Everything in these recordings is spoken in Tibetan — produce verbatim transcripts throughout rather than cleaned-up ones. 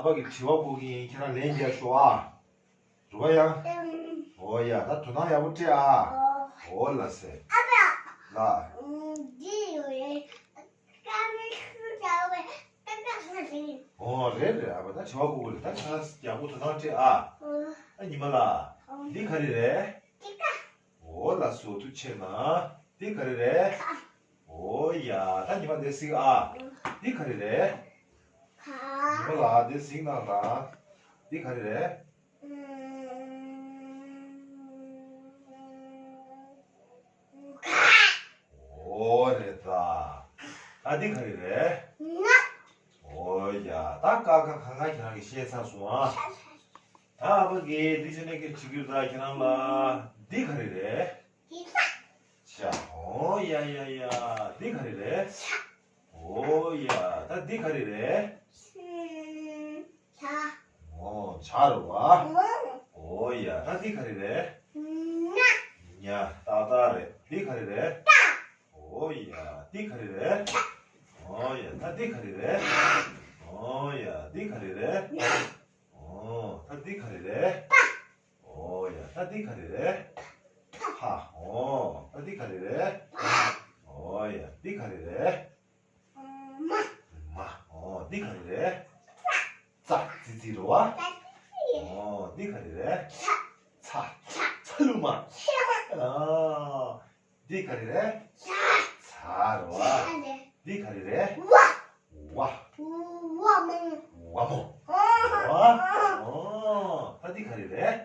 ཨ་ཕ་གི་དྲི་བ་བསྐུར་གི་ཡིན། ཁྱེད་རང་ལན་རྒྱག་ཤོག་ཨ། རེད་པ་ཡ། ཨོ་ཡ། ད་དོ་སྣང་ཡག་པོ་སྤྲད་ཨ། ཨོ་ལ་སེ། ལ། ཨོ་རེད་རེད། ཨ་ཕ་ད་དྲི་བ་བསྐུར་གི་རེད། ད་ཁྱེད་རང་ཡག་པོ་དོ་སྣང་སྤྲད་ཨ། ཨ་ཉི་མ་ལགས། འདི་ག་རེ་རེད། ཨོ་ལགས་སོ། ཐུགས་རྗེ་གནང་། འདི་ག་རེ་རེད། ཨོ་ཡ། ད་ཉི་མ་འདི་གཟིགས་ཨ། འདི་ག་རེ་རེད། ཉི་མ་ལགས་འདི་གཟིགས་གནང་དང་། འདི་ག་རེ་རེད། ཨོ་རེད་ད། ད་འདི་ག་རེ་རེད། ཨོ་ཡ། ད་ཀ་ཁ་ག་ང་ཁྱེད་རང་གིས་ཤེས་ཚར་སོང་ཨ། ད་ཨ་ཕ་གིས་འདི་བྱས་ན་ཁྱེད་ཅིག་གྱུར་ད་ཁྱེད་རང་ལ། འདི་ག་རེ་རེད། ཤ། ཨོ་ཡ་ཡ་ཡ། འདི་ག་རེ་རེད། ཨོ་ཡ། ད་འདི་ག་རེ་རེད། ཨོ་བྱ་རེད་པ། ཨོ་ཡ། ད་འདི་ག་རེ་རེད། ཉ། ཏག་ཏག་རེད། འདི་ག་རེ་རེད། ཨོ་ཡ། འདི་ག་རེ་རེད། ཨོ་ཡ། ད་འདི་ག་རེ་རེད། ཨོ་ཡ། འདི་ག་རེ་རེད། ཨོ། ད་འདི་ག་རེ་རེད། ཨོ་ཡ། ད་འདི་ག་རེ་རེད། ཧ། ཨོ། ད་འདི་ག་རེ་རེད། ཨོ་ཡ། འདི་ག་རེ་རེད། མ། ཨོ། འདི་ག་རེ་རེད། ཙ། ཙི་ཙི་རེད་པ། ཨོ། འདི་ག་རེ་རེད། ཚ། ཚ། ཚ་ལུ་མ། ཨ། འདི་ག་རེ་རེད། ཚ་རེད་པ། འདི་ག་རེ་རེད། ཝ། ཝ། ཝ་མོ། ཝ་མོ། ཝ། ཨོ། ད་འདི་ག་རེ་རེད།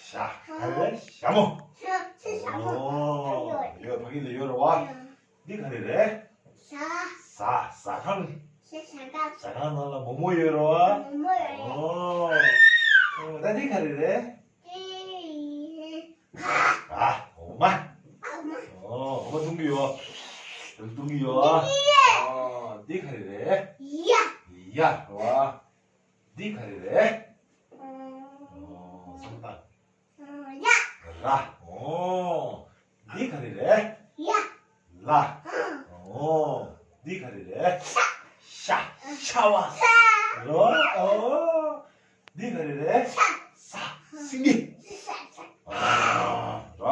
ཤ། ག་རེ་རེད། ཤ་མོ། ཤ་མོ། ཨོ། ཡོད། ཕ་གི་ལ་ཡོད་རེད་པ། འདི་ག་རེ་རེད། ཟ། ཟ། ཟ་ཁང་། ཟ་ཁང་། ཟ་ཁང་ནང་ལ་མོག་མོག་ཡོད་རེད་པ། མོག་མོག་ཡོད་རེད། ཨོ། ད་འདི་ག་རེ་རེད། ཨ། འོ་མ། འོ་མ་བཏུང་གི་ཡོད། བཏུང་གི་ཡོད། འདི་ག་རེ་རེད། ཡ། ཡ་རེད་པ། འདི་ག་རེ་རེད། ཨོ་སོང་ད། ཡ། ར། ཨོ། འདི་ག་རེ་རེད། ཡ། ལ། ཨོ། འདི་ག་རེ་རེད། ཤ། ཤ། ཤ་བ། ཤ། རེད་པ། ཨོ། འདི་ག་རེ་རེད། ས། ས། སིང་གེ། ཨ། རེད་པ།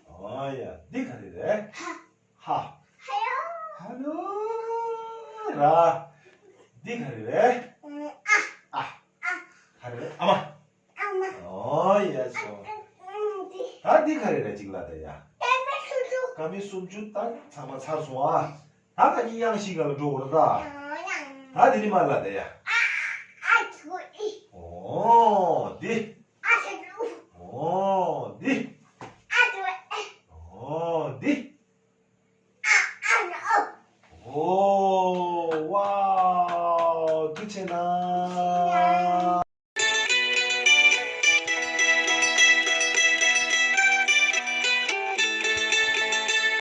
ཨོ་ཡ། འདི་ག་རེ་རེད། ཧ། ཧ། ཧ་ལོ། རེད་པ། འདི་ག་རེ་རེད། ཨ། ཨ། ག་རེ་རེད། ཨ་མ། ཨ་མ། ཨོ་ཡ་སོ། ད་འདི་ག་རེ་རེད་ཅིག་ལབ་ད་ཡ། ཀ་མད་སུམ་ཅུ་ད་ཚང་མ་ཚར་སོང་ཨ། ད་ཁ་ཉིན་གཡང་ཤིང་སྒང་ལ་འགྲོ་དགོས་རེད་ད། ད་འདི་ནི་མ་ལབ་ད་ཡ། ཨོ་འདི།